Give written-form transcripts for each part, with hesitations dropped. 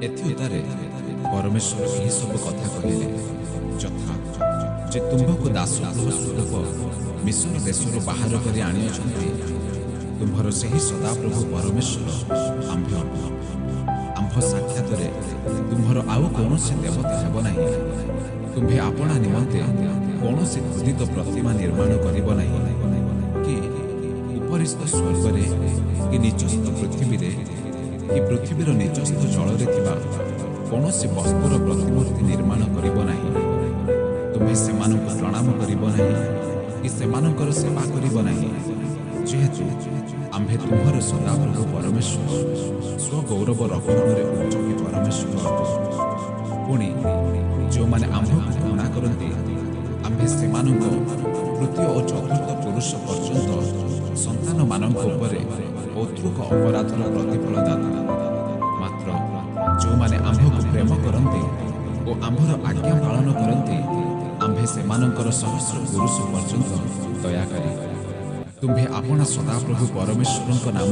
ଏଥିଉତ୍ତାରେ ପରମେଶ୍ୱର ଏହିସବୁ କଥା କହିଲେ, ଯଥା ଯେ ତୁମ୍ଭକୁ ଦାସଗୃହ ସ୍ୱରୂପ ମିଶର ଦେଶରୁ ବାହାର କରି ଆଣିଅଛନ୍ତି, ତୁମ୍ଭର ସେହି ସଦାପ୍ରଭୁ ପରମେଶ୍ୱର ଆମ୍ଭେ ଅଟୁ। ଆମ୍ଭ ସାକ୍ଷାତରେ ତୁମ୍ଭର ଆଉ କୌଣସି ଦେବତା ହେବ ନାହିଁ। ତୁମ୍ଭେ ଆପଣା ନିମନ୍ତେ କୌଣସି ଖୋଦିତ ପ୍ରତିମା ନିର୍ମାଣ କରିବ ନାହିଁ, କି ଉପରିସ୍ଥ ସ୍ୱର୍ଗରେ କି ନୀଚସ୍ଥ ପୃଥିବୀରେ କି ପୃଥିବୀର ନୀଚସ୍ଥ ଜଳରେ ଥିବା କୌଣସି ବସ୍ତୁର ପ୍ରତିମୂର୍ତ୍ତି ନିର୍ମାଣ କରିବ ନାହିଁ। ତୁମ୍ଭେ ସେମାନଙ୍କୁ ପ୍ରଣାମ କରିବ ନାହିଁ କି ସେମାନଙ୍କର ସେବା କରିବ ନାହିଁ। ଯେହେତୁ ଆମ୍ଭେ ତୁମ୍ଭର ସଦାପ୍ରଭୁ ପରମେଶ୍ୱର, ସ୍ୱଗୌରବ ରକ୍ଷଣରେ ଉଦ୍ଯୋଗୀ ପରମେଶ୍ୱର ଅଟୁ। ପୁଣି ଯେଉଁମାନେ ଆମ୍ଭକୁ ଘୃଣା କରନ୍ତି, ଆମ୍ଭେ ସେମାନଙ୍କ ତୃତୀୟ ଓ ଚତୁର୍ଥ ପୁରୁଷ ପର୍ଯ୍ୟନ୍ତ ସନ୍ତାନମାନଙ୍କ ଉପରେ ପୈତୃକ ଅପରାଧର ପ୍ରତିଫଳ ଦାତା। ମାତ୍ର ଯେଉଁମାନେ ଆମ୍ଭକୁ ପ୍ରେମ କରନ୍ତି ଓ ଆମ୍ଭର ଆଜ୍ଞା ପାଳନ କରନ୍ତି, ଆମ୍ଭେ ସେମାନଙ୍କର ସହସ୍ର ପୁରୁଷ ପର୍ଯ୍ୟନ୍ତ ଦୟାକରି। ତୁମ୍ଭେ ଆପଣା ସଦାପ୍ରଭୁ ପରମେଶ୍ୱରଙ୍କ ନାମ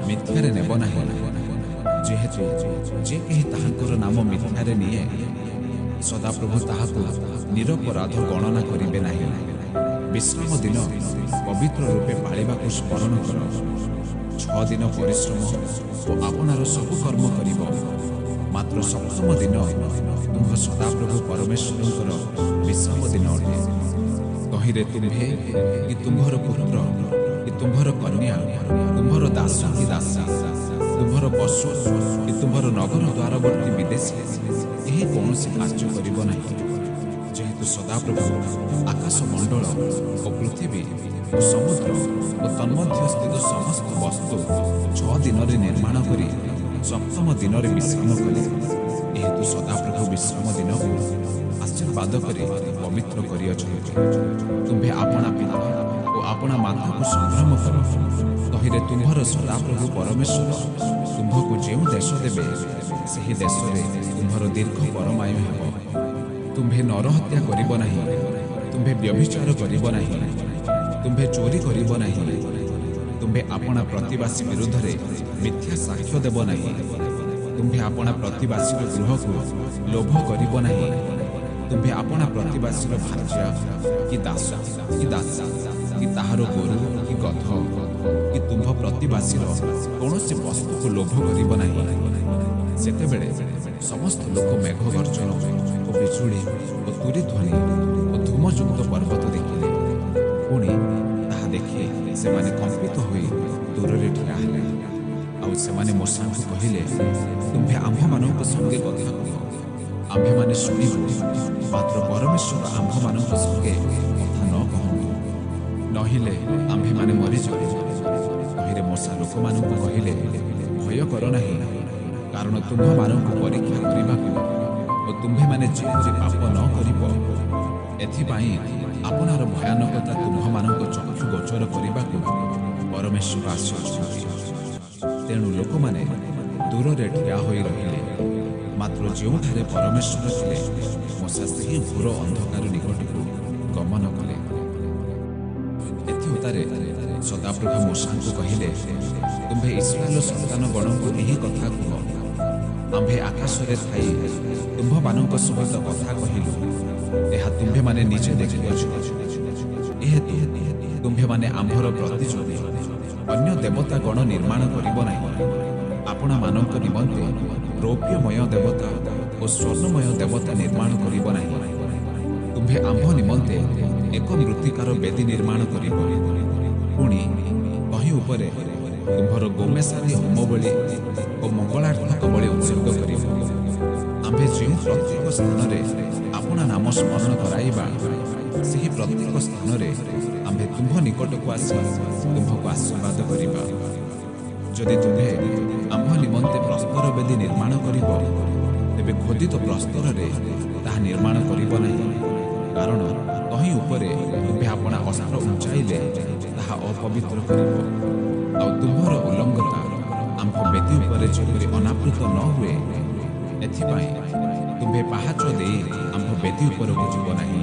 ମିଥ୍ୟାରେ ନେବ ନାହିଁ। ଯେହେତୁ ଯେ କେହି ତାହାଙ୍କର ନାମ ମିଥ୍ୟାରେ ନିଏ, ସଦାପ୍ରଭୁ ତାହାକୁ ନିରପରାଧ ଗଣନା କରିବେ ନାହିଁ। ବିଶ୍ରାମ ଦିନ ପବିତ୍ର ରୂପେ ପାଳିବାକୁ ସ୍ମରଣ କର। 6 ଦିନ ପରିଶ୍ରମ ଓ ଆପଣାର ସବୁ କର୍ମ କରିବ, ମାତ୍ର ସପ୍ତମ ଦିନ ତୁମ୍ଭ ସଦାପ୍ରଭୁ ପରମେଶ୍ୱରଙ୍କର ବିଶ୍ରାମ ଦିନ ଅଟେ। ତହିଁରେ ତୁମ୍ଭେ କି ତୁମ୍ଭର ପୁତ୍ର କି ତୁମ୍ଭର କନ୍ୟା, ତୁମ୍ଭର ଦାସ କି ଦାସୀ, ତୁମ୍ଭର ପଶୁ କି ତୁମ୍ଭର ନଗର ଦ୍ୱାରବର୍ତ୍ତୀ ବିଦେଶୀ କେହି କୌଣସି କାର୍ଯ୍ୟ କରିବ ନାହିଁ। ଯେହେତୁ ସଦାପ୍ରଭୁ ଆକାଶ ମଣ୍ଡଳ ଓ ପୃଥିବୀ ଓ ସମୁଦ୍ର ଓ ତନ୍ମଧ୍ୟସ୍ଥିତ ସମସ୍ତ ବସ୍ତୁ 6 ଦିନରେ ନିର୍ମାଣ କରି ସପ୍ତମ ଦିନରେ ବିଶ୍ରାମ କଲେ, ଏହେତୁ ସଦାପ୍ରଭୁ ବିଶ୍ରାମ ଦିନକୁ ଆଶୀର୍ବାଦ କରି ପବିତ୍ର କରିଅଛନ୍ତି। ତୁମ୍ଭେ ଆପଣା ପିତା ଓ ଆପଣା ମାତାକୁ ସମ୍ଭ୍ରମ କର। ତହିଁରେ ତୁମ୍ଭର ସଦାପ୍ରଭୁ ପରମେଶ୍ୱର ତୁମ୍ଭକୁ ଯେଉଁ ଦେଶ ଦେବେ, ସେହି ଦେଶରେ ତୁମ୍ଭର ଦୀର୍ଘ ପରମାୟୁ ହେବ। ତୁମ୍ଭେ ନରହତ୍ୟା କରିବ ନାହିଁ। ତୁମ୍ଭେ ବ୍ୟଭିଚାର କରିବ ନାହିଁ। ତୁମ୍ଭେ ଚୋରି କରିବ ନାହିଁ। ତୁମ୍ଭେ ଆପଣା ପ୍ରତିବାସୀ ବିରୁଦ୍ଧରେ ମିଥ୍ୟା ସାକ୍ଷ୍ୟ ଦେବ ନାହିଁ। ତୁମ୍ଭେ ଆପଣା ପ୍ରତିବାସୀର ଗୃହକୁ ଲୋଭ କରିବ ନାହିଁ। ତୁମ୍ଭେ ଆପଣା ପ୍ରତିବାସୀର ଭାର୍ଯ୍ୟା କି ଦାସ କି ଦାସୀ କି ତାହାର ଗୋରୁ କି ଗଧ କି ତୁମ୍ଭ ପ୍ରତିବାସୀର କୌଣସି ବସ୍ତୁକୁ ଲୋଭ କରିବ ନାହିଁ। ସେତେବେଳେ ସମସ୍ତ ଲୋକ ମେଘ ଗର୍ଜନ ଓ ବିଜୁଳି ଓ ତୂରୀ ଧ୍ୱନି ଓ ଧୂମଯୁକ୍ତ ପର୍ବତ ଦେଖିଲେ। ପୁଣି ତାହା ଦେଖି ସେମାନେ କମ୍ପିତ ହୋଇ ଦୂରରେ ଠିଆ ହେଲେ। ଆଉ ସେମାନେ ମୋଶାଙ୍କୁ କହିଲେ, ତୁମ୍ଭେ ଆମ୍ଭମାନଙ୍କ ସଙ୍ଗେ କଥା କୁହ, ଆମ୍ଭେମାନେ ଶୁଣିବୁ। ମାତ୍ର ପରମେଶ୍ୱର ଆମ୍ଭମାନଙ୍କ ସଙ୍ଗେ କଥା ନ କହନ୍ତୁ, ନହିଲେ ଆମ୍ଭେମାନେ ମରିଯିବୁ। ତହିଁରେ ମୋଶା ଲୋକମାନଙ୍କୁ କହିଲେ, ଭୟ କର ନାହିଁ, କାରଣ ତୁମ୍ଭମାନଙ୍କୁ ପରୀକ୍ଷା କରିବାକୁ ଓ ତୁମ୍ଭେମାନେ ଯେପରି ପାପ ନ କରିବ, ଏଥିପାଇଁ ଆପଣାର ଭୟାନକତା ତୁମ୍ଭମାନଙ୍କ ଚକ୍ଷୁ ଗୋଚର କରିବାକୁ ପରମେଶ୍ୱର ଆସିଅଛନ୍ତି। ତେଣୁ ଲୋକମାନେ ଦୂରରେ ଠିଆ ହୋଇ ରହିଲେ। ମାତ୍ର ଯେଉଁଠାରେ ପରମେଶ୍ୱର ଥିଲେ, ମୋଶା ସେହି ଘୋର ଅନ୍ଧକାର ନିକଟକୁ ଗମନ କଲେ। ଏଥିଉତ୍ତାରେ ସଦାପ୍ରଭୁ ମୋଶାଙ୍କୁ କହିଲେ, ତୁମ୍ଭେ ଇସ୍ରାଏଲ ସନ୍ତାନଗଣଙ୍କୁ ଏହି କଥା କୁହ, ଆମ୍ଭେ ଆକାଶରେ ଥାଇ ତୁମ୍ଭମାନଙ୍କ ସହିତ କଥା କହିଲୁ, ଏହା ତୁମ୍ଭେମାନେ ନିଜେ ଦେଖିଅଛ। ଏହେତୁ ତୁମ୍ଭେମାନେ ଆମ୍ଭର ପ୍ରତିଯୋଗୀ ଅନ୍ୟ ଦେବତା ଗଣ ନିର୍ମାଣ କରିବ ନାହିଁ। ଆପଣାମାନଙ୍କ ନିମନ୍ତେ ରୌପ୍ୟମୟ ଦେବତା ଓ ସ୍ୱର୍ଣ୍ଣମୟ ଦେବତା ନିର୍ମାଣ କରିବ ନାହିଁ। ତୁମ୍ଭେ ଆମ୍ଭ ନିମନ୍ତେ ଏକ ମୃତ୍ତିକାର ବେଦୀ ନିର୍ମାଣ କରିବ। ପୁଣି ତହିଁ ଉପରେ ତୁମ୍ଭର ଗୋମେଷାଦି ହୋମବଳି ଓ ମଙ୍ଗଳାର୍ଥକ ବଳି ଉତ୍ସର୍ଗ କରିବ। ଆମ୍ଭେ ଯେଉଁ ପ୍ରତ୍ୟେକ ସ୍ଥାନରେ ଆପଣା ନାମ ସ୍ମରଣ କରାଇବା, ସେହି ପ୍ରତ୍ୟେକ ସ୍ଥାନରେ ଆମ୍ଭେ ତୁମ୍ଭ ନିକଟକୁ ଆସି ତୁମ୍ଭକୁ ଆଶୀର୍ବାଦ କରିବା। ଯଦି ତୁମ୍ଭେ ଆମ୍ଭ ନିମନ୍ତେ ପ୍ରସ୍ତର ବେଦୀ ନିର୍ମାଣ କରିବ, ତେବେ ଖୋଦିତ ପ୍ରସ୍ତରରେ ତାହା ନିର୍ମାଣ କରିବ ନାହିଁ, କାରଣ ତହିଁ ଉପରେ ତୁମ୍ଭେ ଆପଣା ଅସ୍ତ୍ର ଉଞ୍ଚାଇଲେ ତାହା ଅପବିତ୍ର କରିବ। ଆଉ ତୁମ୍ଭର ଉଲଙ୍ଗତା ଆମ୍ଭ ବେଦୀ ଉପରେ ଯେପରି ଅନାବୃତ ନ ହୁଏ, ଏଥିପାଇଁ ତୁମ୍ଭେ ପାହାଚ ଦେଇ ଆମ୍ଭ ବେଦୀ ଉପରକୁ ଯିବ ନାହିଁ।